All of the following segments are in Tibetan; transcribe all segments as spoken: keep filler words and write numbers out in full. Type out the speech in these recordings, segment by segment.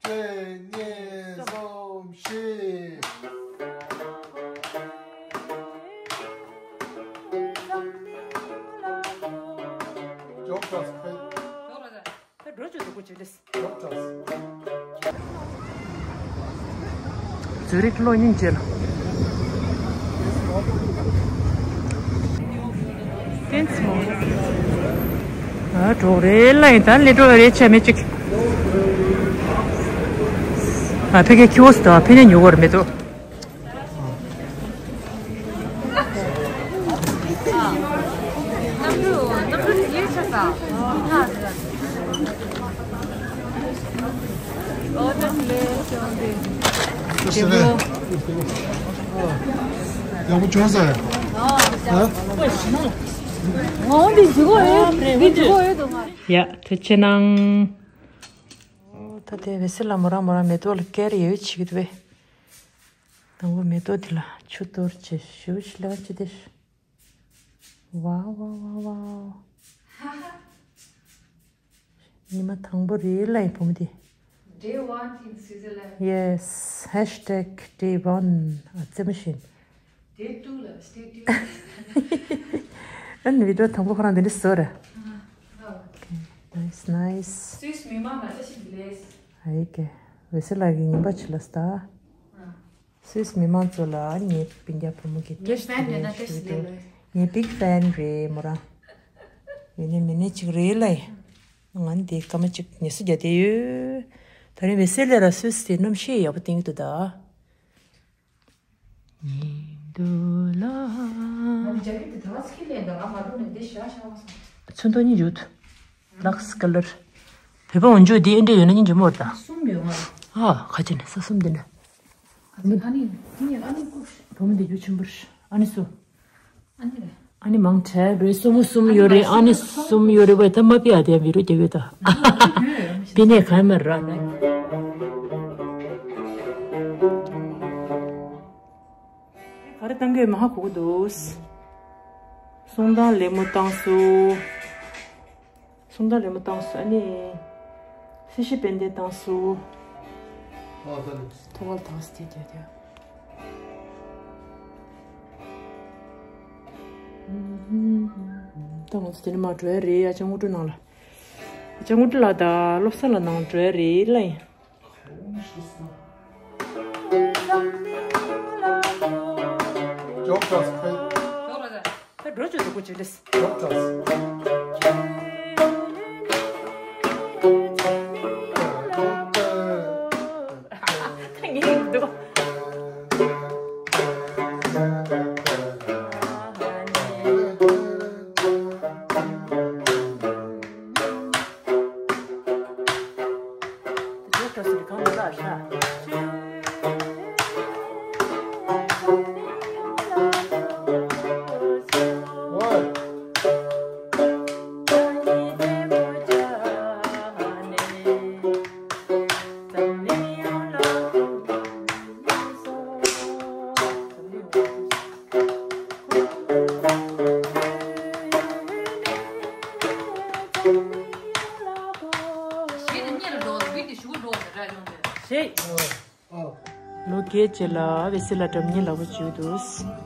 གཅིག་གཉིས་གསུམ་བཞི། ཇོག་ཏྲས་ཕེ། ད་འགྲོ་བཅུག་འདུག་གོ་ཇུ་ལིས། ཇོག་ཏྲས། ཛུ་རིག་གློག་བརྙན་ཅན། ཕེན་སི་མོ། ཨ་གྲོགས་རེད་ལ་ཡིན་ད་ལས་འགྲོ་རེད་ཆ་མེད་ཅིག་ཨ་ཕ་གི་ཁྱི་འོ་སི་ད་ཕན་ནས་ཉོ་གོ་ར་མེད་དོ། ཡག་པོ་བྱུང་ཟེར། ཡ་ཐུགས་རྗེ་གནང་། ད་དེ་བེ་སི་ལ་མོ་རང་མོ་རང་མེ་ཏོག་ལ་ཀེར་ཡོད་བྱེད་ཀྱི་འདུག་བས། དང་པོ་མེ་ཏོག་དེ་ལ་ཆུ་གཏོར་བྱེད་ཞུ་ཞི་ལ་ཅི་དེ། ཝའོ་ཝའོ་ཝའོ་ཝའོ། ཉི་མ་དང་པོ་རེད་ལ་ཡིན་བུ་མོ་དེ། Day one in Switzerland. Yes, hashtag day one. ཨ་རྩེད་མོ་བཞིན། Day two ལ་stay tuned. ཨ་ནི་བི་ཌི་ཡོ་དང་པོ་ཁོ་རང་འདི་འདྲ་བཟོ་ར། ཨ་ཨ། Okay, nice, nice. སུད་སི་མི་མང་ལ་བཀྲ་ཤིས་བདེ་ལེགས། ཨ་ཡེ་ཀེ། འོད་ཟེར་ལགས་ཀྱི་ཉིན་པ་ཕྱི་ལ་སྟ། ཨ། སུད་སི་མི་མང་ཚོ་ལ་ངའི་སྤུན་ཀྱག་བུ་མོ་གི་ངའི་ཕེན་རེད་ན་བཀྲ་ཤིས་བདེ་ལེགས། ངའི་big fan རེད་མོ་རང་། ཡིན་ནའི་མི་སྣ་གཅིག་རེད་ལ་ཡིན། ང་འདི་སྐར་མ་གཅིག་ངལ་གསོ་རྒྱག་བསྡད་ཡོད། ད་རིང་མི་སེར་ལས་ར་སུད་སི་དེ་གནམ་གཤིས་ཡག་པོ་བསྟན་གྱི་འདུག་ད། ཉིན་དུ་ལ། ང་འདི་ཇ་ཀེ་ཊི་དེ་ད་ག་ཚོད་ཁྱེར་ལེན་ད་ང་མ་འགྲོ་ནས་འདི་ཞག་ཤག་བ་སོང་། ཚོན་མདོག་གཉིས་ཡོད། Lux Color། བོད་པ་འོན་ཆོས་འདི་ཨེ་འདྲ་ཡོད་ན་སྙིང་རྗེ་མོ་རེད་ད། གསུམ་ཡོད་ང་ལ། ཨ་ཁ་ཅིག་ནས་ས་གསུམ་འདི་ནས། ཨ་ནི་ཨ་ནི་ཨ་ནི་ཨ་ནི་ཀུ་ཤ། བུ་མོ་འདི་རྒྱུ་ཆེན་པོ་རེད། ཨ་ནི་སུ། ཨ་ནི་རེད། ཨ་ནི་མང་དྲགས་རེད། སོ་མོ་གསུམ་ཡོད་རེད། ཨ་ནི་གསུམ་ཡོད་རེད་བས་ད་མ་པི་ཨ་དེ་བི་རུ་རྒྱག་ཡོད་ད། པི་ནས་གང་མ་ར་ར། ག་རེ་བཏང་གི་ཡོད་མ་ཧ་གོ་གི་འདུག་གསུང་སྟངས་ལེགས་མོ་བཏང་སོང་། གསུང་སྟངས་ལེགས་མོ་བཏང་སོང་། ཨ་ནི་སི་ཤི་པན་དེ་བཏང་སོང་། ཨ་ད་ནི་ཐོག་ལ་བཏང་སྟེ་དེ་དེ། ད་ང་ཚོ་དེ་ནས་མར་འགྲོ་ཡ་རེད། ཨ་ཅག་དངོས་གྲུབ་ནང་ལ། ཨ་ཅག་དངོས་གྲུབ་ལགས་དང་བློ་བཟང་ལགས་ནང་འགྲོ་ཡ་རེད་ལ་ཡིན། ཇོག་ཏྲས་ཕེ། ད་འགྲོ་བཅུག་འདུག་གོ་ཇུ་ལིས། ཇོག་ཏྲས། ད་ངས་འདུག་ལོ་རྒས་རྗེས་ལ་བེ་སི་ལ་སྒྲ་སྙན་ལགས་པོ་བྱོས་འདུག་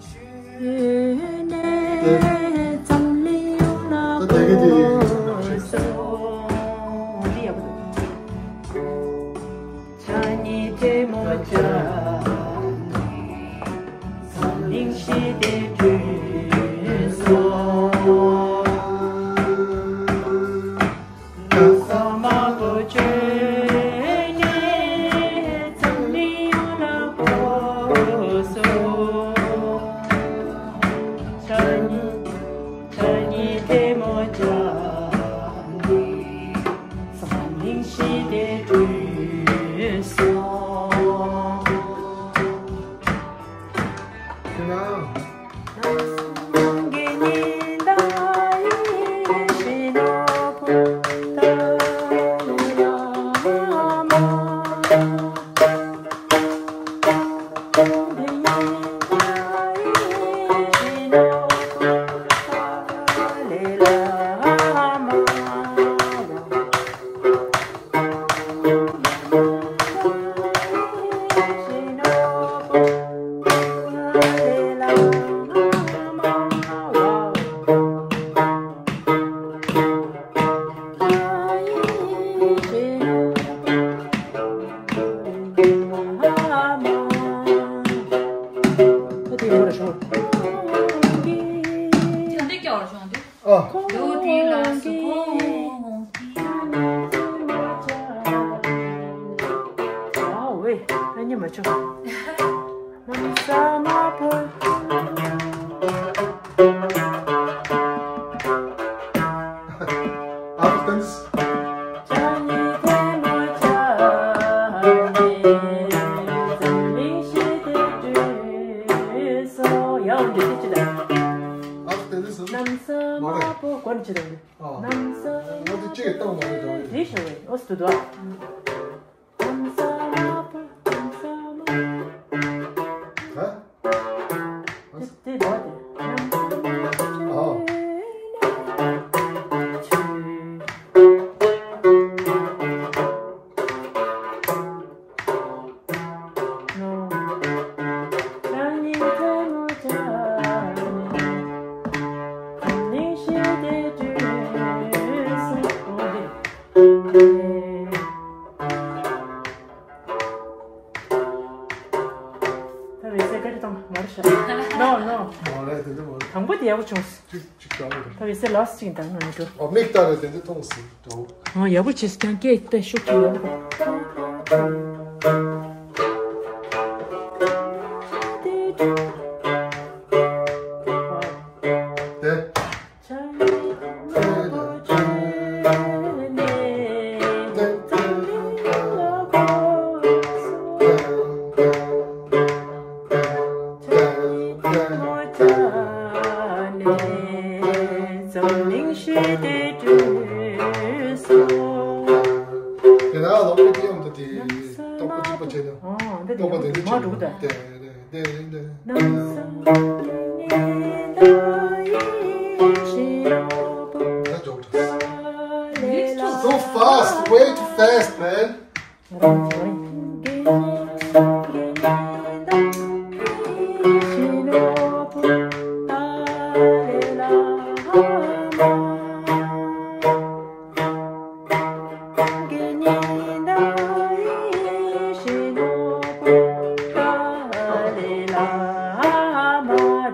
ཉི་མ་ཆོ། ནམ་ས་མ་པོ། ཨ་ཏན། ཡང་འདི་ཅི་ལ། ཨ་ཏན་སུ། ནམ་ས་མ་པོ་གོན་ཅི་ལ། ཨ། ནམ་ས་ང་ཚོ་ཅི་བཏང་མ་རེད་དོ། རེད་ཤོད་རེད། ཨོ་སྟུ་དོ། ནམ་ས་མ་པོ། ནམ་ས་མ། ཧ། དེ་དེ་དོ་དེ། ནམ་ས་མ་པོ། ཨ། ད་བེ་སེ་ཀ་རི་དང་མ་རུ་ཤ། No, no. མ་རེད་དེ་འདྲ་མ་རེད། དང་པོ་དེ་ཡག་པོ་བྱུང་། ཅིག་ཅིག་ཀྱང་མ་རེད། ད་བེ་སེ་ལོས་ཅིག་དང་ང་འགྲོ། ཨོ་མིག་ལྟ་རེད་དེ་འདྲ་མཐོང་སྲིད་འགྲོ། ཨ་ཡག་པོ་བྱས་ཀྱང་སྐད་ད་ཤུགས་ཀྱིས་ཡག་པོ། དེ། དེ་ན་ལོག་པའི་དེ་ཡོང་དུ་དེ་རྟོག་པ་གཅིག་པ་བྱས་ན། ཨོ་འདི་རྟོག་པ་དེ་འདི་མ་འགྲོ་གི་ད། དེ་དེ་དེ། So fast, way too fast, man.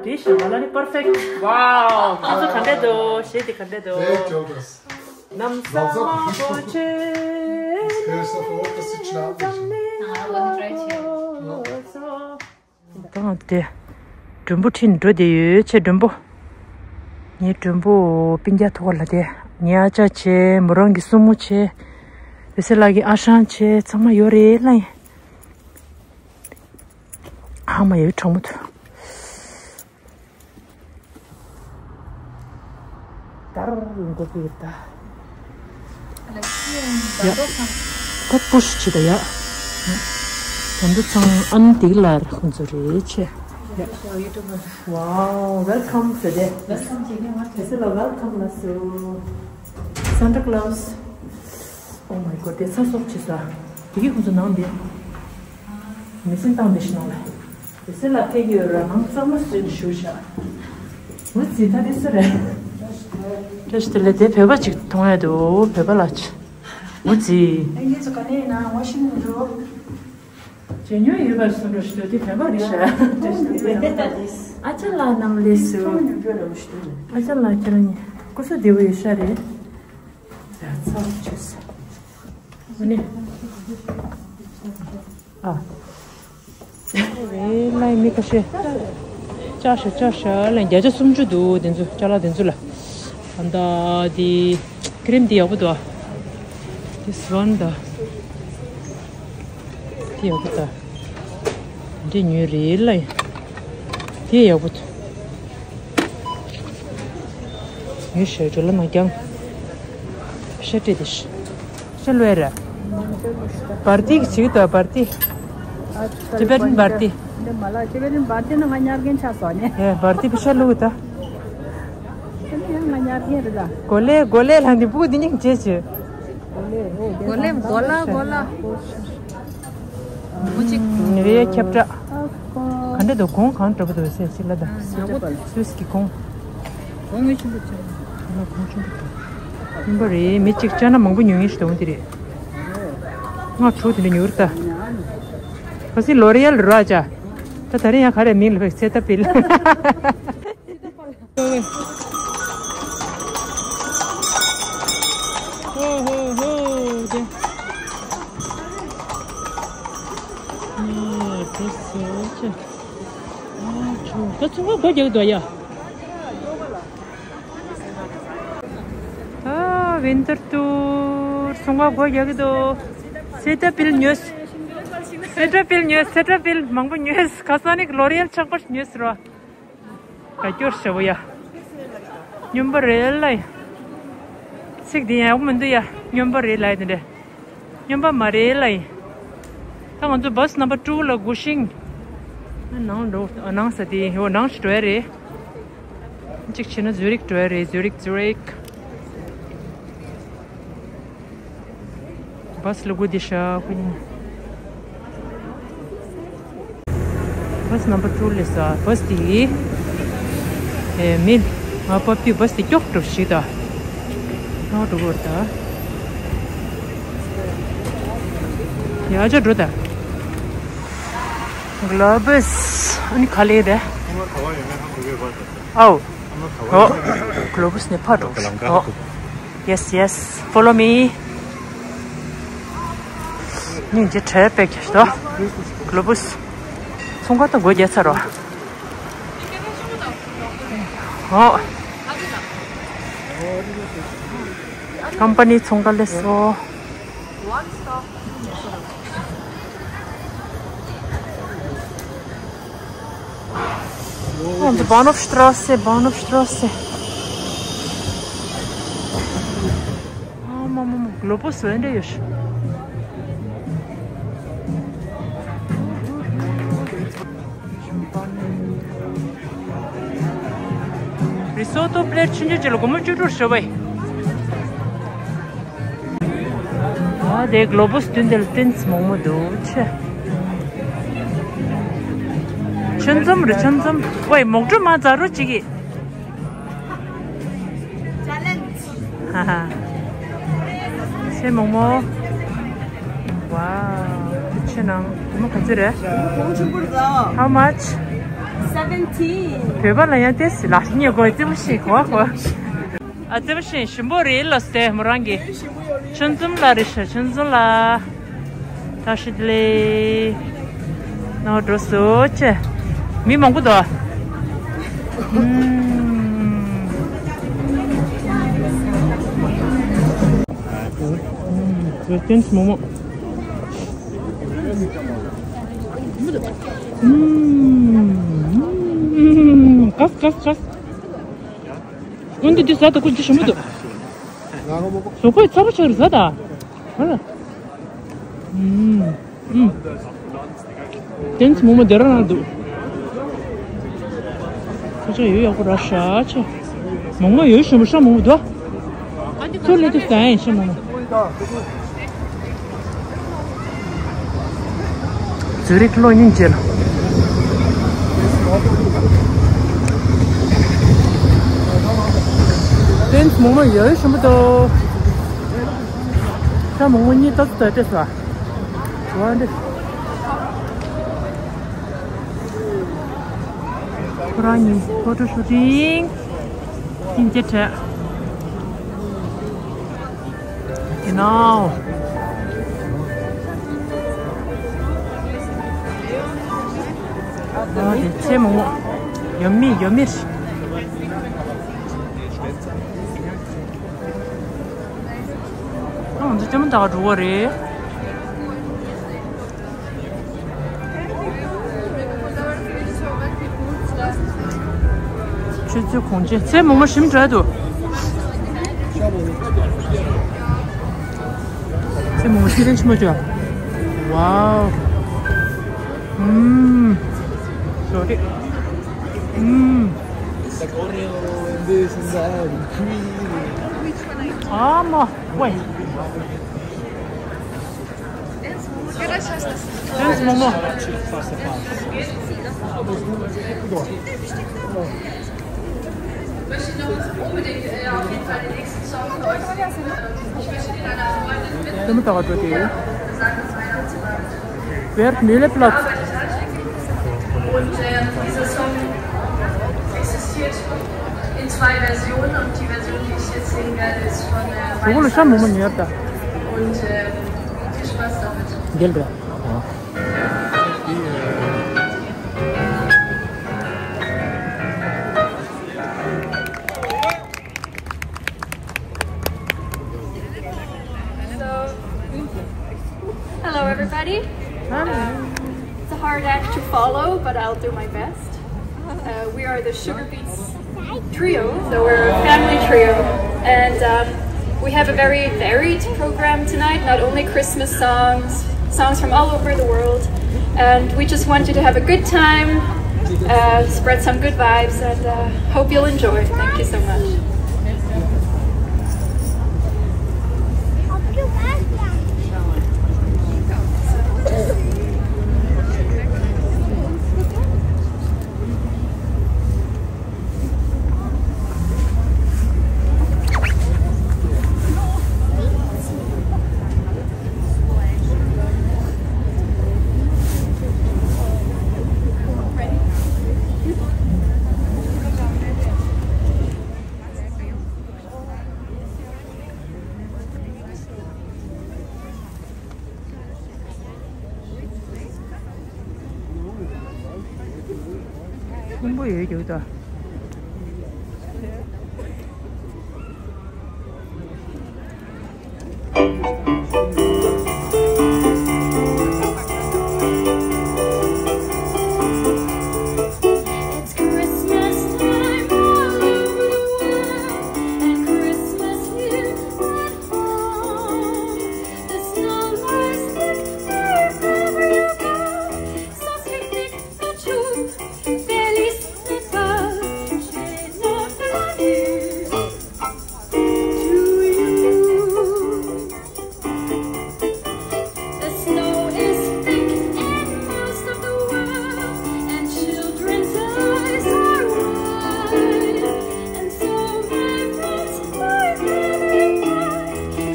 དེ་ཞིག་ལ་ནི་perfect. Wow. ང་ཚོ་ག་འདྲ་འདུག་གཞས་དེ་ག་འདྲ་འདུག Great job, guys. ནམ་ས་མ་པོ་ཆེ། It's kind of all the situation. I want to try to. ད་ང་དེ་མགྲོན་པོ་ཁྲིད་འགྲོ་བསྡད་ཡོད། ཆེ་མགྲོན་པོ། ངའི་མགྲོན་པོ་སྤུན་ཀྱག་ཐུག་པ་ལ་དེ། ངའི་ཨ་ཅག་བྱས། མོ་རང་གི་སྲུ་མོ་བྱས། བེ་སེ་ལགས་ཀྱི་ཨ་ཞང་བྱས། ཚང་མ་ཡོད་རེད་ལ་ཡིན། ཧ་མ་ཡོད་གྲོགས་མོ་ཐུག་ཏར་ལུང་གོ་པི་ད། ཡ། ད་པུ་ཤི་ཆི་ད་ཡ། ད་འདི་ཚང་ཨན་ཏི་ལར་ཁོང་ཚོ་རེད་ཆེ། ཡ། Wow, welcome today. Welcome. This is a welcome, Lasso. Santa Claus. Oh my God, དེ་ཚ་སོགས་ཆེ་ས། དེ་གི་ཁོང་ཚོ་ནང་འདི། མི་སེམས་བཏང་བདེ་ཞིག་ནང་ལ། དེ་སེ་ལ་ཕེབས་ཡོད་ར་ནང་གཙང་མ་སུ་ཞུ་ཤག་ངོ་ཚི་ད་དེ་སུ་རེད། བཀྲ་ཤིས་བདེ་ལེགས། དེ་བོད་པ་ཅིག་མཐོང་ཡ་འདུག་བོད་པ་ལ་ཅི། ངོ་ཚི། ཨེ་ངེད་ཚོ་ག་ནས་ཡིན་ན་ཝ་ཤིང་ཊོན་འགྲོ། ཇེ་ཉུང་ཡོད་པར་སུ་འགྲོ་ཞིག་འདུག་དེ་བོད་པ་རེད་ཤག་ཨ་ཅག་ལགས་ནང་ལས་སུ། ཨ་ཅག་ལགས་ཁྱེད་རང་གཉིས་སྐུ་གཟུགས་བདེ་པོ་ཡོད་ཤག་རེད། ཡ་ཚ་བོ་བྱས་སོང་། ཨ་ནི། ཨ། རེད་ལ་མི་ཁ་ཤས། ཅག་ཤ་ཅག་ཤ་ལ་བརྒྱ་ཆ་སུམ་ཅུ་འདུག་དེ་ཚོ་ཅ་ལག་དེ་ཚོ་ལ། ཨ་ད་དེ་ཀི་རིམ་དེ་ཡག་པོ་འདུག This one ད། དེ་ཡག་པོ་འདུག་འདི་ཉོས་རེད་ལ་ཡིན། དེ་ཡག་པོ་འདུག་ངའི་ཞལ་འཇོ་ལ་མ་རྐྱང་། ཤ་སྤྲད་དེ་ཤ། ཤ་ལོས་ར། བར་ཏི་གི་ཅིག་ཏོ་བར་ཏི། Tibetan བར་ཏི། འདི་མ་ལ་Tibetan བར་ཏི་ནི་ང་ཉར་མཁན་ཆགས་སོང་ནས། ཨེ་བར་ཏི་པི་ཤ་ལུག་ད། འདི་ཡང་ང་ཉར་མཁན་རེད་ད། གོ་ལེ་གོ་ལེ་ལ་འདི་ཕྲུ་གུ་འདི་སྙིང་རྗེ་ཆེ། གོ་ལེ་ཧོ་གོ་ལེ་གོ་ལ་གོ་ལ། མུ་ཅིག་ནི་རེ་ཁྱབ་བསྒྲགས། ག་འདྲ་འདུག་གོང་གང་འདྲ་པོ་འདུག་ཟེར་ཅིག་ལ་ད། ཡག་པོ། སུས་ཀྱི་གོང་། གོང་ངོས་ཆུང་དུ་ཆུང་། གོང་ཆུང་དུ་ཆུང་། ཡིན་པ་རེད། མི་གཅིག་ཅ་ན་མང་པོ་ཉོ་ངེས་ཤི་དོང་དེ་རེད། ང་ཕྲུ་དེ་འདྲ་ཉོ་ར་ད། ག་སི་ལོ་རི་ཨལ་ར་ཅ། ད་ད་རེ་ཡང་ག་རེ་མིང་ལ་བེག་ཚེ་ད་པིལ། ཧོ་ཧོ་ཧོ་དེ། ཨ་དེ་སོ་ཆེ། ཨ་ཆུ་ད་ཚོང་ཁང་སྒོ་རྒྱག་གི་འདུག་ཡ། ཨ་ཝིན་ཊར་ཊུར་ཚོང་ཁང་སྒོ་རྒྱག་གི་འདུག་སེ་ཊ་པིལ་ཉོས། སེ་ཊ་པིལ་ཉོས། སེ་ཊ་པིལ་མང་པོ་ཉོས། ཁ་སང་ནི་ལོ་རི་ཨེལ་ཆག་པ་ཉོས་ཟེར་བ། ག་སྐྱོར་ཞེ་པོ་ཡ། སྨྱོན་པ་རེད་ལ་ཡ། ཚིག་འདི་ཡག་པོ་མི་འདུག་ཡ། སྨྱོན་པ་རེད་ལ་ཡ་དེ་འདྲ། སྨྱོན་པ་མ་རེད་ལ་ཡ། ད་ང་ཚོ་བྷ་སི་ནམ་བར་ཊུ་ལ་སྒུག་ཤིང་། ནང་འགྲོ་ནང་ས་དེ་ཧེ་བོ་ནང་ཞིག་འགྲོ་ཡ་རེད། གཅིག་བྱས་ན་ཛུ་རིག་འགྲོ་ཡ་རེད། ཛུ་རིག་ཛུ་རིག་བྷ་སི་ལ་སྒུག་བསྡད་ཤག་ཁོ་གཉིས། བྷ་སི་ནམ་བར་ཊུ་སླེབས་ས། བྷ་སི་དེ་ཨེ་མི་ང་བབས་དུས་བྷ་སི་དེ་སྐྱོ་འགྲོ་ཞིག་ད། ང་འགྲོ་གི་རེད་ད། ཡ་ཅག་འགྲོ་ད། གློ་བུ་སི་ཨ་ནི་ག་ལེ་རེད། ཨའོ། ཨོ། གློ་བུ་སི་ནས་ཕར་འགྲོ། ཨོ། Yes, yes. Follow me. སྙིང་རྗེ་བྲལ་བའི་ཁྱེར་ཏོ། གློ་བུ་སི། ཚོང་ཁང་དང་སྒོ་རྒྱག་ཚར་རོ། ཨོ། ཀམ་པ་ནི་ཚོང་ཁང་སླེབས་སོང་། ཨོ་འདི་Bahnhofstrasse, Bahnhofstrasse. ཨ་མ་མ་མ་གློ་བུ་སི་འདྲ་ཡོད་ཤག་རི་སོ་ཏོ་པི་ལེ་ཊི་ཆུང་ཆུང་ཅིག་ལ་སྒོར་མོ་བཅུ་དྲུག་ཞོ་བའི། ཨ་དེ་གློ་བུ་སི་མདུན་དེ་ལ་ཏིན་སི་མོག་མོག་འདུག་ཆེ། ཆུ་འཛོམས་རེད་ཆུ་འཛོམས། ཝེ་མོག་གྲུ་མ་ཛ་རུ་ཅིག་གི། ཧ་ཧ། ཆེ་མོག་མོག་ཝའོ། ཆེ་ནང་། དེ་མོ་ག་ཚོད་རེད། How much? Seventeen. བོད་པ་ལ་ཡང་ཏེ་སི་ལགས་ཉེ་གོ་ཙི་མོ་ཞིག་གོ་གོ། ཨ་ཙི་མོ་ཞིག་ཞིམ་པོ་རེད་ལ་སྟེ་མོ་རང་གི། ཆུ་འཛོམས་ལ་རེད་ཤ་ཆུ་འཛོམས་ལ། ད་ཤི་དི་ལེ། ནང་འགྲོ་སོ་ཆེ། མི་མང་པོ་འདུག་ཨ། ཏིན་སི་མོག་མོག་ཨུམ། ཨུམ། ཀས་ཀས་ཀས། ཨུན་དུ་དུ་ཟ་ད་ཀུན་ཅི་ཞིམ་པོ་འདུག་ཟོག་པོའི་ཚ་པོ་ཆགས་རེད་ཟ་ད། ཧ་ལ། ཨུམ། ཨུམ། ཏིན་སི་མོག་མོག་དེ་རང་རང་འདུག་ཁ་ཆག་ཡོད་ཡག་པོ་ར་ཤ་ཆེ། མོག་མོག་ཡོད་ཞིམ་པོ་ཤ་མོག་མོག་འདུག་ཚུར་སླེབས་དུས་ཟ་ཡིན་ཤ་མོག་མོག་ཛུ་རིག་གློ་སྙིང་རྗེ་ལ། ཏིན་སི་མོག་མོག་ཡོད་ཞིམ་པོ་འདུག་ཤ་མོག་མོག་གཉིས་ཏོག་ཙམ་ལྟོས་ས། ཝ་འདི། ཁོ་རང་གཉིས་ཕོ་ཊོ་ཤུ་ཊིང་། སྙིང་རྗེ་བྲལ། ཡིན་ནའོ། ཨ་དེ་ཚེ་མོ། ཡོད་མི་ཡོད་མི། ཨ་ང་ཚོ་ལྕམ་མོ་ད་ག་འགྲོ་བ་རེད། ཆུ་ཚོད་གོང་ཆེ་ཚེ་མོ་མོ་ཞིམ་དྲག་འདུག་ཚེ་མོ་མོ་ཤི་རེ་ཞིམ་པོ་བྱོས། ཝའོ། ཨུམ། ཞོ་རེད། ཨུམ། ཨ་མ་ཝེ། ཏིན་སི་མོག་མོག་དེ་མོ་ད་ག་འགྲོ་དེ། Wer Mühleplatz. Und äh, dieser Song existiert in zwei Versionen und die Version, die ich jetzt singen werde, ist von äh, Weihnachten. Und äh, viel Spaß damit. རྒྱལ་རེད། Ready? Um, it's a hard act to follow, but I'll do my best. Uh, we are the Sugar Beets Trio, so we're a family trio, and um, we have a very varied program tonight, not only Christmas songs, songs from all over the world, and we just want you to have a good time, uh, spread some good vibes, and uh, hope you'll enjoy. Thank you so much. ཕུང་པོ་ཡོད་རྒྱུ་ད། It's Christmas time all over the world, and Christmas here at home. The snow lies thick wherever you go, so sneak, sneak, a choo, feliz Natal, feliz Natal. To you. The snow is thick in most of the world, and children's eyes are wide. And so, my friends, wherever you are,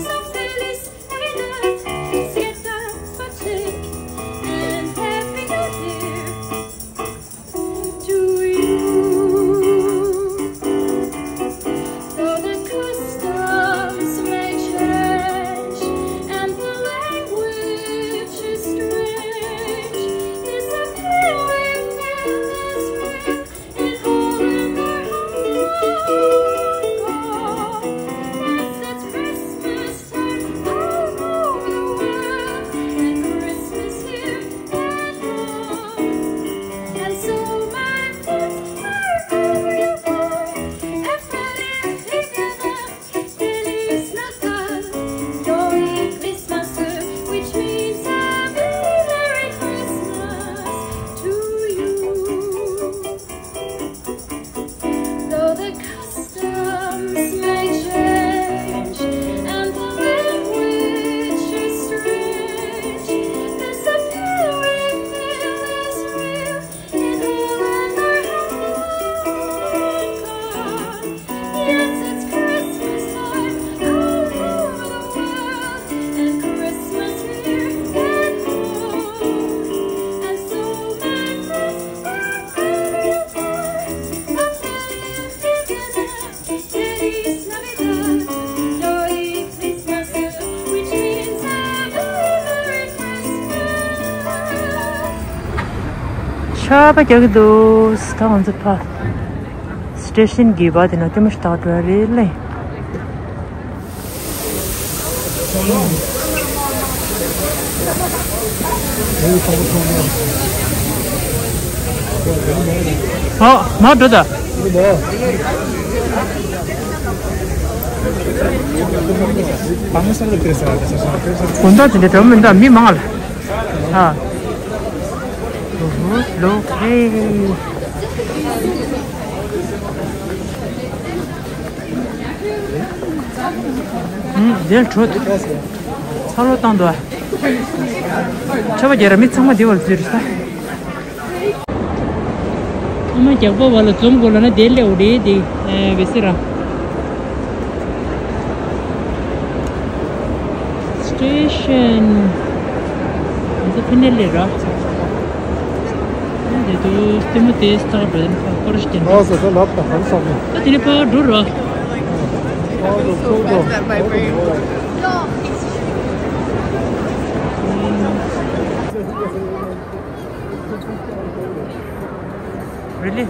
so feliz Navidad, siete Patrick, and Happy New Year to you. Though the customs may change and the language is strange, this appeal we feel is real in all of our hearts. Yes, it's Christmas time all over the world, and Christmas here at home. And so, my friends, wherever you are, everybody together, Feliz Natal, Merry Christmas, which means a very Merry Christmas to you. Though the customs may change and the language is strange, this appeal we feel is real in all of our hearts. Yes, it's Christmas time all over the world, and Christmas here at home. And so, my friends, wherever you are, let's live together. Feliz Navidad, Merry Christmas, which means a very Merry Christmas. ཆར་པ་རྒྱག་གི་འདུག་ད་ང་ཚོ་ཕ་སི་ཊེ་ཤན་གྱི་བར་དེ་ན་ལྟད་མོ་ཞིག་ལྟ་འགྲོ་ཡ་རེད་ལེ། ཨ། མར་འགྲོ་ད། དགོང་དག་དེ་འདྲ་འགྲོ་མི་འདུག་མི་མང་ལ། ཨ། ལོ་ཧེ། ཨུམ། དེར་འགྲོ་འདུག་ཚ་ལོ་བཏང་འདུག་ཆར་པ་རྒྱག་ར་མི་ཚང་མ་དེ་བར་འཛུལ་རེད་ས། ཨ་མ་རྒྱག་པ་བ་ལ་འཛོམས་དགོས་ལ་ན་དེ་སླེབས་འོ་རེད་དེ། ཨེ་བེ་སི་ར། སི་ཊེ་ཤན། ང་ཚོ་ཕི་ནེ་ལེ་ར། ཨ་དེ་དུ་ལྟད་མོ་དེ་སྟག་འགྲོ་དེ་ནི་ཕ་སྐོར་ཞིག་ཨ་སོ་སོ་ལབ་དང་གང་སོག་ནི། ཨ་དེ་ནི་ཕ་འགྲོ་ར། ཨ་སོ་སོ་སོ། Really?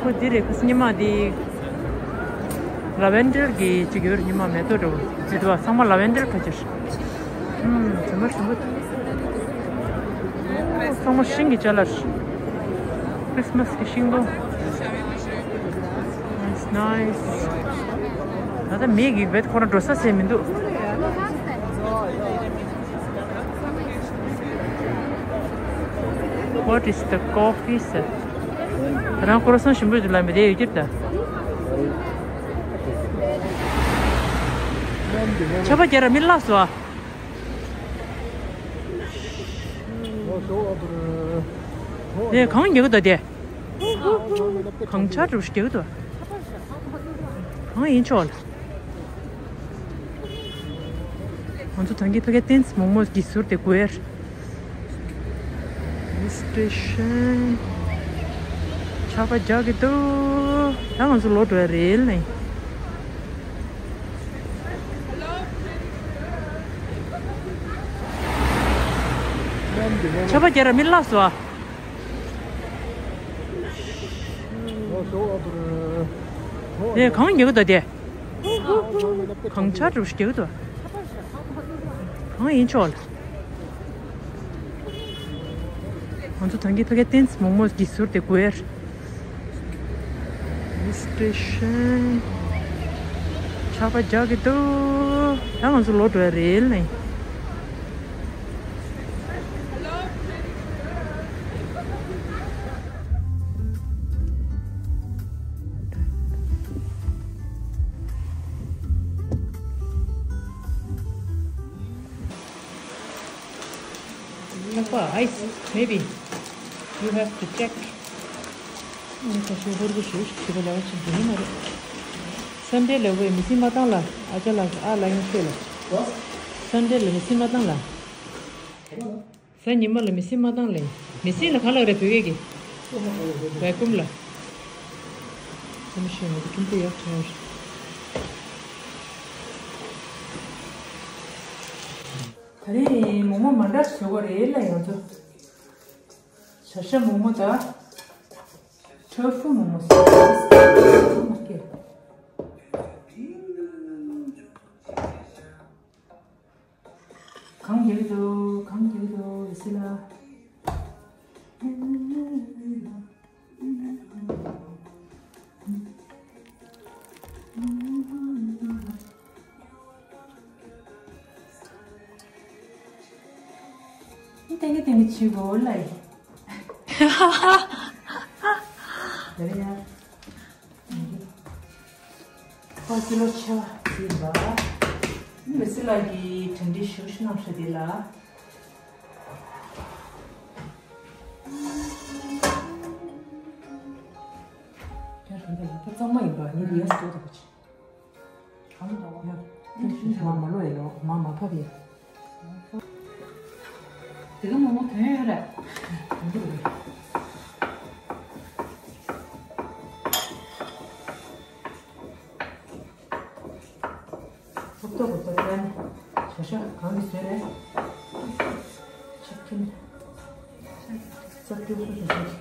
ཁོ་འདི་རེད། ཁོ་ཉི་མ་འདི་ལ་ཝེན་ཌར་གྱི་ཅིག་ཡོད་རེད། ཉི་མ་མེ་ཏོག་འདྲ་བོ་ཅིག་འདུག་པ། ཚང་མ་ལ་ཝེན་ཌར་ག་ཅིག་ཨུམ། ཇོ་མོ་ཇོ་མོ། ཚང་མ་ཤིང་གི་ཅ་ལག་རེད། ཁྲིས་མས་གི་ཤིང་སྡོང་། Nice, nice. ད་ལྟ་མེ་གི་བེད་ཁོ་རང་འགྲོ་ས་ཟེར་མི་འདུག What is the coffee, sir? རང་ཁོ་རང་སང་ཞིམ་པོ་ཞིག་ལ་མི་བསྡད་ཡོད་ཀྱི་ད། ཆར་པ་རྒྱག་ར་མི་ལགས་སོ། ནས་གང་རྒྱག་གི་འདུག་དེ། གང་ཆར་འགྲོ་ཞིག་རྒྱག་གི་འདུག་གང་ཡིན་ཆོག་ལ། ང་ཚོ་ད་གིན་ཕ་གིའི་ཏེན་ཙི་མོག་མོག་གི་ཟུར་དེ་དགོས། སི་ཊེ་ཤན། ཆར་པ་རྒྱག་གི་འདུག་ད་ང་ཚོ་ལོག་འགྲོ་ཡ་རེད་ལེ། ཆར་པ་རྒྱག་ར་མི་ལགས་སོ། ནས་གང་རྒྱག་གི་འདུག་དེ། གང་ཆར་འགྲོ་ཞིག་རྒྱག་གི་འདུག་གང་ཡིན་ཆོག་ལ། ང་ཚོ་ད་གིན་ཕ་གིའི་ཏེན་ཙི་མོག་མོག་གི་ཟུར་དེ་དགོས། སི་ཊེ་ཤན། ཆར་པ་རྒྱག་གི་འདུག་ད་ང་ཚོ་ལོག་འགྲོ་ཡ་རེད་ལེ། ལག་པ་ཨའི་སི། Maybe you have to check. ཁ་ཤས་ཧོར་གི་ཞུ་ཞུ་གི་ལ་ཆེ་འདི་མ་རེད། སན་ཌེ་ལ་ཝེ་མི་སི་མ་བཏང་ལ། ཨ་ཅག་ལ་ཨ་ལ་ཡིན་ཤོད་ལ། སན་ཌེ་ལ་མི་སི་མ་བཏང་ལ། གཟའ་ཉི་མ་ལ་མི་སི་མ་བཏང་ལེ། མི་སི་ལ་ག་ལ་རེད་བོད་སྐད་ཀྱི། ཝེ་ཀུམ་ལ། ཁོམ་ཤེས་ང་ཚོ་ཁྱིམ་དུ་ཡག་ཆེ་བ་རེད། ད་རེས་མོག་མོག་མ་འདྲ་བཟོ་གི་རེད་ལ་ང་ཚོ། བྱ་ཤ་མོག་མོག་དང་། ཊོ་ཕུ་མོག་མོག་ཟེར། གང་རྒྱག་གི་འདུག་གང་རྒྱག་གི་འདུག་ཟེར་ལ། ཏེང་གི་ཏེང་གི་བྱེད་དགོས་ལ་ཡིན། དེ་རེད་ཡ། ཁོ་ཀི་ལོ་ཆེ་བ་ཟིན་པ། མི་སི་ལ་གི་དྲན་འདྲི་ཞུ་ཞུ་གནང་ཤོག་དེ་ལ། ཡ་རང་གི་ལག་པ་གཙང་མ་ཡིན་པ་ངས་ཡ་སོ་ད་པ་ཆེ། གང་འདྲ་བ། ཡ། ཁྱོད་ཤུ་ཤུ་མ་མ་ལོ་ཡ་ལོ་མ་མ་ཕབ་ཡ། དེ་ག་མོག་མོག་དོན་ཡོད་རེད། ཧོབ་ཏོ་ཧོབ་ཏོ་ཡ་ནི། བྱ་ཤ་གང་གི་བཟོས་རེད། ཆིག་ཁིན། རྩ་སྤྲོད་ཁོ་བཟོས་རེད།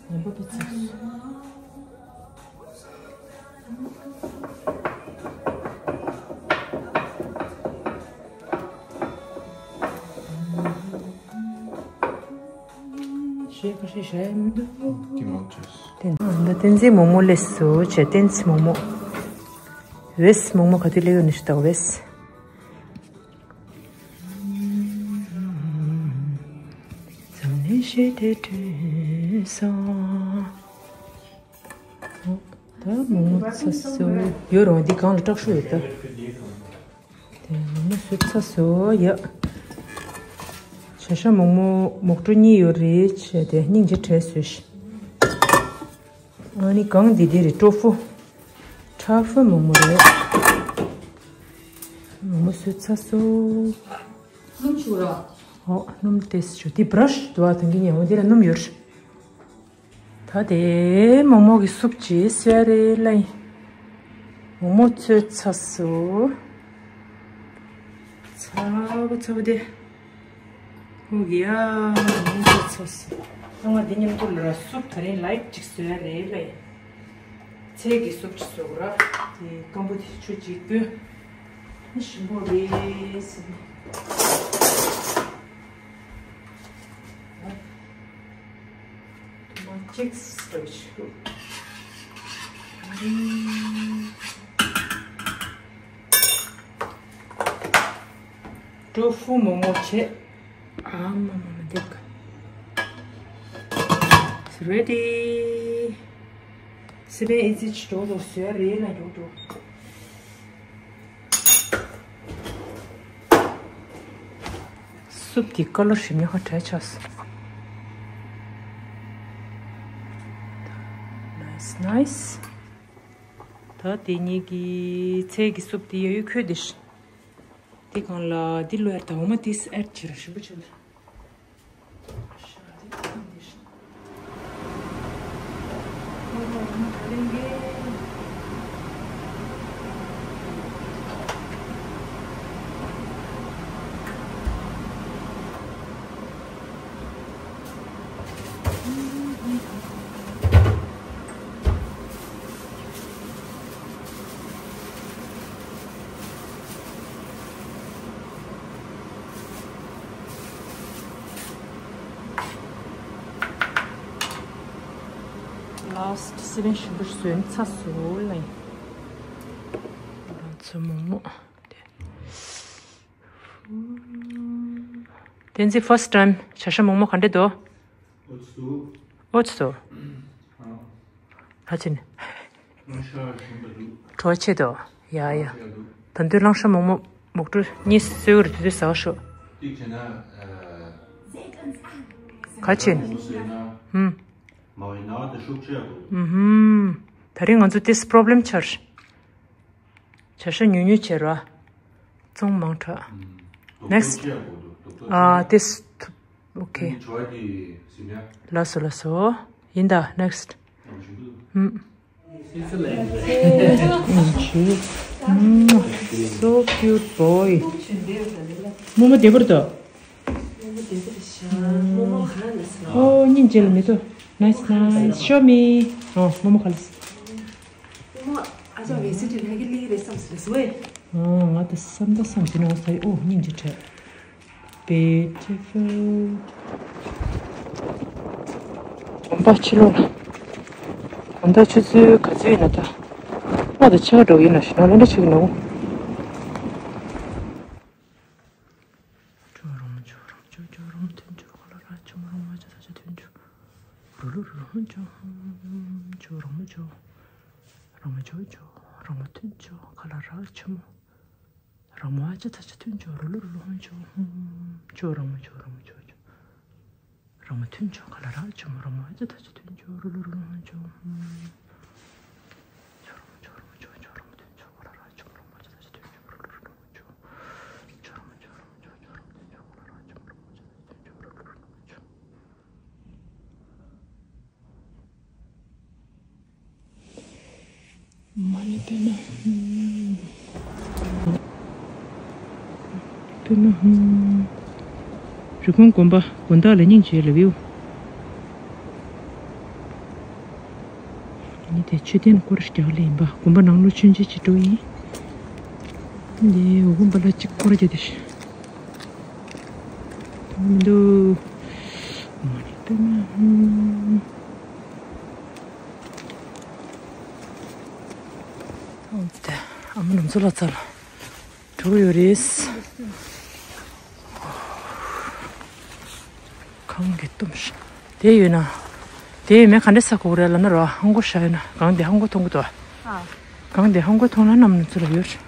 ཉན་པོ་དེ་ཚིག་ཤེས་ཁ་ཤས་ཤེས་མི་འདུག་ཀི་མང་ཆེས། ཏན་ཏན་ཏན་ཙི་མོག་མོག་ལས་སུ་བྱས་ཏན་ཙི་མོག་མོག་ཝེས་མོག་མོག་ག་དུས་ལས་ཡོད་ནི་ཞིག་ད་ཝེས། ཙམ་ནས་ཤེས་དེ་དྲན་སོང་། ད་མོག་མོག་ཚ་སོ་ཡོད་རུང་འདི་གང་ལ་སྐྲག་ཤོས་ཡོད་ད། དེ་མོག་མོག་སུབ་ཚ་སོ་ཡ། བྱ་ཤ་མོག་མོག་མོག་ཀྲུ་གཉིས་ཡོད་རེད་བྱས་ཏེ་སྙིང་རྗེ་བྲལ་སོས་ཤི། ཨ་ནི་གང་འདི་འདི་རེད་ཀྲོ་ཕུ། ཁྲ་ཕུ་མོག་མོག་རེད། མོག་མོག་སུབ་ཚ་སོ། སྣུམ་ཆུ་ར། ཨོ་སྣུམ་ཏེས་ཆུ་དེ་བྷ་ར་ཤི་དུ་བ་དང་གི་ཉེ་འོ་འདི་ལ་སྣུམ་ཡོད་རེད། ད་དེ་མོག་མོག་གི་སུབ་ཅིག་ཟེར་རེད་ལ་ཡིན། མོག་མོག་ཚོས་ཚར་སོང་། ཚ་བོ་ཚ་བོ་དེ། ཧུ་ཡ། མོག་མོག་ཚོས་ཚར་སོང་། ཨ་ང་འདི་མཉམ་དུ་ལ་སུབ་ད་རིང་ལའིཊ་ཅིག་བཟོ་ཡ་རེད་ལེ། ཚལ་གྱི་སུབ་ཅིག་བཟོ་དགོས་ར། དེ་སྐམ་པོ་དེ་ཆུ་ཅིག་བསྐོལ། ནི་ཞིམ་པོ་རེད་ཟེར་ནས། ཐུ་མ་ཅིག་སོ་ཆུ། ཀྲོ་ཧྥུ་མོག་མོག་བྱས། ཨ་མ་མ་མ་འདེབས་ག It's ready. སི་པན་ཨི་ཙི་ཅི་འགྲོ་འགྲོ་བཟོས་རེད་ན་འགྲོ་འགྲོ། སུབ་དེ་ཀ་ལོར་ཞིམ་ཉོ་ཁ་བྲལ་ཆགས་སོང་། Nice, nice. ད་དེ་གཉིས་ཀྱི་ཚལ་གྱི་སུབ་དེ་ཡ་ཡུ་ཁོལ་དེ་ཤི། དེ་གང་ལ་དེ་ལོ་ཡར་ད་འོ་མ་དེ་ཨེཌ་བྱེད་ར་ཞིམ་པོ་བྱེད། Last seven sugar ཟོས་ཚར་སོང་ལེ། ང་ཚོ་མོག་མོག་དེ། བསྟན་འཛིན་first time བྱ་ཤ་མོག་མོག་ག་འདྲ་འདུག་ཨོ་ཙི་འདུག་ཨོ་ཙི་འདུག་ཨ། ཧ་ཅིན། ང་ཤ་ཞིམ་པ་འདུག་བྲོ་བ་ཆེ་འདུག་ཡ་ཡ། ད་དུང་གླང་ཤ་མོག་མོག་མོག་ཀྲུ་གཉིས་གསོལ་རུ་དུས་དུས་ཟ་བ་ཤོག་ཏིག་བྱས་ན། ཨ། ག་ཅིན། མོག་མོག་ཟོས་ན། ཧུམ། མ་བའི་ན་བ་དེ་ཤུགས་ཆེ་འདུག་ཧུམ། ད་རིང་ང་ཚོ་ཏིས་པྲོབ་ལེམ་ཆར། བྱ་ཤ་ཉུང་ཉུང་བྱེད་རོགས། བཙོང་མང་དྲགས། Next. ཨ་this. Okay. ལགས་སོ་ལགས་སོ། ཡིན་ད་next. So cute boy. རྨོ་མོ་བདེ་པོ་འདུག་ཨོ་སྙིང་རྗེ་ལ་མི་ཐུབ། Nice, nice. Show me. ཨོ་རྨོ་མོ་ག་ལ། ཨ་ཅག་བེ་སི་ཏི་ལྷ་གི་ལི་རེད་བསམ་སི་རེད་སུ་ཨེ། ཨོ་ང་ད་བསམ་ད་བསམ་དེ་ནང་ས་ཡི་ཨོ་སྙིང་རྗེ་བྲལ། Beautiful. དགོན་པ་ཕྱི་ལོགས་ལ། དགོང་དག་ཆུ་ཚོད་ག་ཚོད་ཡིན་ན་ད། ཨོ་ད་ཕྱི་ཁ་འགྲོ་གི་ཡིན་ན་ཞིག་ན་ལེ་འདྲ་བྱེད་ཀྱི་ནོ། ཇོ་རོང་ཇོ་རོང་ཇོ་ཇོ་རོང་ཐུན་ཇོ་ག་ལ་ར་ཇོ་རོང་མ་ཇ་ད་ཇ་ཐུན་ཇོ། རུ་ལུ་རུ་ལུ་ཧོན་ཇོ། ཇོ་རོང་མ་ཇོ། རོང་མ་ཇོ་ཇོ། རོང་མ་ཐུན་ཇོ་ག་ལ་ར་ཇོ་མོ། རོང་མ་ཇ་ད་ཇ་ཐུན་ཇོ། རུ་ལུ་རུ་ལུ་ཧོན་ཇོ། ཇོ་རོང་མ་ཇོ་རོང་མ་ཇོ་ཇོ། རོང་མ་ཐུན་ཇོ་ག་ལ་ར་ཇོ་མོ། རོང་མ་ཇ་ད་ཇ་ཐུན་ཇོ། རུ་ལུ་རུ་ལུ་ཧོན་ཇོ། ཇོ་རོང་མ་ཇོ་རོང་མ་ཇོ་ཇོ། རོང་མ་ཐུན་ཇོ་ག་ལ་ར་ཇོ་མོ། རོང་མ་ཇ་ད་ཇ་ཐུན་ཇོ། རུ་ལུ་རུ་ལུ་ཧོན་ཇོ། ཇོ་རོང་མ་ཇོ་རོང་མ་ཇོ་ཇོ་རོང་མ་ཐུན་ཇོ་ག་ལ་ར་ཇོ་མོ། རོང་མ་ཇ་ད་ཇ་ཐུན་ཇོ། རུ་ལུ་རུ་ལུ་ཧོན་ཇོ། མ་ཎི་པདྨ་ཧཱུྃ། པདྨ་ཧཱུྃ། རི་ཀོན་དགོན་པ་དགོན་བདག་ལ་སྙིང་རྗེ་ལ་བིའུ། ཨ་ནི་དེ་མཆོད་རྟེན་སྐོར་རྒྱག་ལེ་ཡིན་པ། དགོན་པ་ནང་ལོགས་མཆོད་མཇལ་བྱེད་འགྲོ་ཡིན། འདི་འོ་དགོན་པ་ལ་གཅིག་སྐོར་རྒྱག་དེ་ཤི། མི་འདུག་མ་ཎི་པདྨ་ཧཱུྃ། ཨོ་དེ་ཨ་མ་ནམ་ཚོ་ལ་ཚ་ལ་གྲོགས་ཡོད་རེད། གང་གི་གཏུམ་ཤ་དེ་ཡོད་ན། དེ་ཡོད་མེད་ག་འདྲ་ས་གོ་རེད་ལ་ན་རོ་ཧང་གོ་ཤ་ཡོད་ན་གང་དེ་ཧང་གོ་མཐོང་གི་འདུག་ཨ། གང་དེ་ཧང་གོ་མཐོང་ན་ནམ་ནུ་ཚོ་ལ་ཡོད།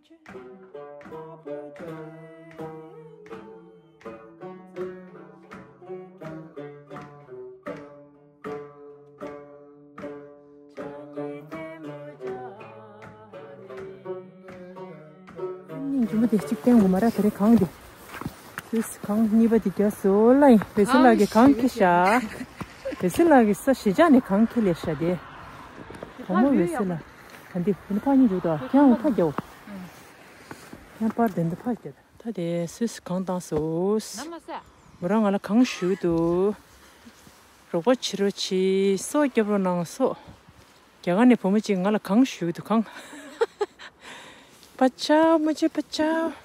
སྙིང་རྗེ་མོ་དེ་གཅིག་བསྟན་དགོས་མ་ར། དེ་རིང་གངས་དེ། ཨིས། གངས་གཉིས་པ་དེ་རྒྱ་སོ་ལ་ཡིན། བེ་སི་ལགས་ཀྱིས་གངས་འཁྱེར་ཤག་བེ་སི་ལགས་ཀྱིས་ས་གཞིས་ཆགས་ནས་གངས་འཁྱེར་ལས་ཤག་དེ། བུ་མོ་བེ་སི་ལགས། ད་འདི་ཕ་གཉིས་འཇུག་དོ། ཁྱེད་རང་ཕ་རྒྱའོ། ཁྱེད་པར་དེ་འདི་ཕ་རྒྱ། ད་དེ་སུས་གངས་བཏང་སོ། ནམ་ལ་ས། མོ་རང་ང་ལ་གངས་ཞུ་འདུག་རོགས་པ་བྱེད་རོགས་བྱེད། སོ་རྒྱབ་རོགས་གནང་། སོ། རྒྱ་གར་ནས་བུ་མོ་གཅིག་ང་ལ་གངས་ཞུ་འདུག་གངས། པ་ཅའོ། མོ་ཅེ་པ་ཅའོ།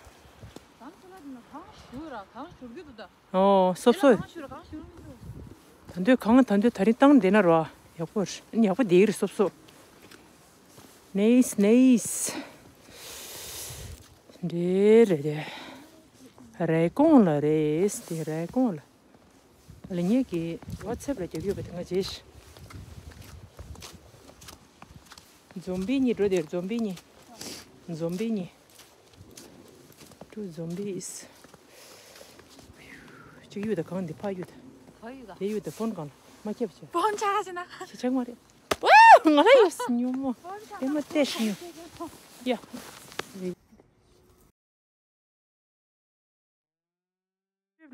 གངས་ཆུ་ལ་ན་གངས་ཞུ་ར་གངས་ཞུ་རྒྱུ་འདུག་ད། ཨོ། སོབ་སོབ། གངས་ཞུ་ར་གངས་ཞུ་རྒྱུ་འདུག་ད་འདོད་གངས་ད་འདོད་ད་རིང་བཏང་བསྡད་ན་རོ། ཡག་པོ་རེད། ཡག་པོ་བསྡད་ཀྱི་རེད་སོབ་སོབ། ནེས་ནེས། འདྲེ་རེད་རེད། རེ་ཀོང་ལ་རེད་དེ་རེ་ཀོང་ལ། ལ་ཉེ་གི་ཝ་ཚེབ་ལ་རྒྱབ་ཡོད་པ་དེ་ང་རྗེས་ཤི། འཛོམ་པི་གཉིས་འགྲོ་དེར་འཛོམ་པི་གཉིས། འཛོམ་པི་གཉིས། Two zombies. གཅིག་གཡུག་དང་གང་འདི་ཕ་གཡུག་དང་། ག་ཡོད་ད། དེ་གཡུག་དང་ཕོན་གང་ལ་མ་ཁྱབ་བྱས། ཕོན་ཆག་ཟིན་ན། ཁྱི་ཆག་མ་རེད། ཝའོ། ང་ལ་ཡོད་སྙོ་མོ། ཕོན་ཆག་ཨེ་མ་ལྟས་ཤི་ཉོ། ཡ།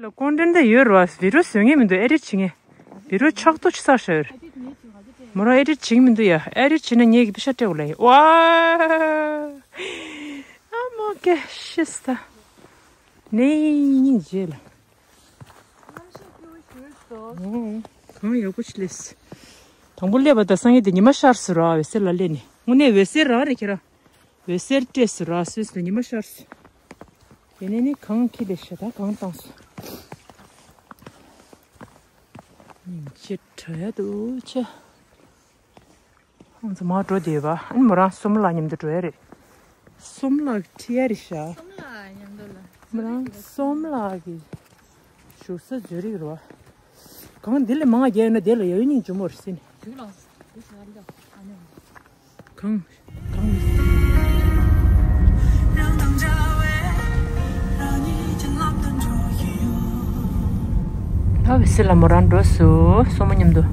ལ་ཀོན་ཊེན་ཊི་ཡོད་རེད་བ། བི་ཌི་ཡོ་བཟོ་མཁན་མི་འདུག་ཨེ་ཌིཊ་བྱེད་མཁན། བི་ཌི་ཡོ་ཆག་ཏོ་ཆག་ས་ཡོད་རེད། མོ་རང་ཨེ་ཌིཊ་བྱེད་ཀྱི་མི་འདུག་ཡ། ཨེ་ཌིཊ་བྱེད་ན་ངེད་ཀྱི་པེ་ཤ་སྤྲད་དགོས་ལ་ཡ། ཝའོ། ཨ་མ་ཀེ་ཤི་སྟ། ནེ་ཉིན་རྗེས་ལ། གང་ཡག་པོ་ཞིག་སླེབས། དང་པོ་སླེབས་པ་དང་སང་ཉིན་དེ་ཉི་མ་ཤར་སོང་ར། འོད་ཟེར་ལ་སླེབས་ནས། དངོས་གནས་འོད་ཟེར་རང་རེད་ཁྱེད་རང་། འོད་ཟེར་སྤྲད་སོང་ར། སོས་སོ་ཉི་མ་ཤར་སོང་། དེ་ནས་ནི་གངས་འཁྱེར་ལས་ཤ་ད་གངས་བཏང་སོང་། ཉིན་ཕྱེད་དྲ་ཡ་འདུག་ཆེ། ཁོང་ཚོ་མར་འགྲོ་བསྡད་པ། ཨ་ནི་མོ་རང་སོམ་ལགས་མཉམ་དུ་འགྲོ་ཡ་རེད། སོམ་ལགས་ཁྲིད་ཡ་རེད་ཤག་སོམ་ལགས་མཉམ་དུ་ལ། མོ་རང་སོམ་ལགས་ཀྱི་བཞུགས་ས་ཛུ་རིག་རེད་བ། གངས་འདི་ལས་མང་བ་རྒྱག་ཡོད་ན་དེ་ལ་ཡ་ཡོད་སྙིང་རྗེ་མོ་རེད་ཟེར་ནས། དུས་ལ་དུས་ལ་ཨ་ནི། གངས། གངས་མི། ད་འོད་ཟེར་ལ་མོ་རང་འགྲོ་སོང་། སོམ་མོ་མཉམ་དུ།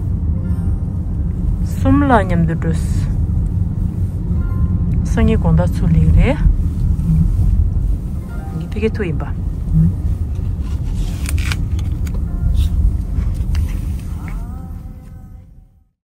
སོམ་ལགས་མཉམ་དུ་འགྲོ་སོང་། སང་ཉིན་དགོང་དག་ཚུར་སླེབས་རེད། ངའི་ཕ་གི་ཐུག་ཡིན་པ།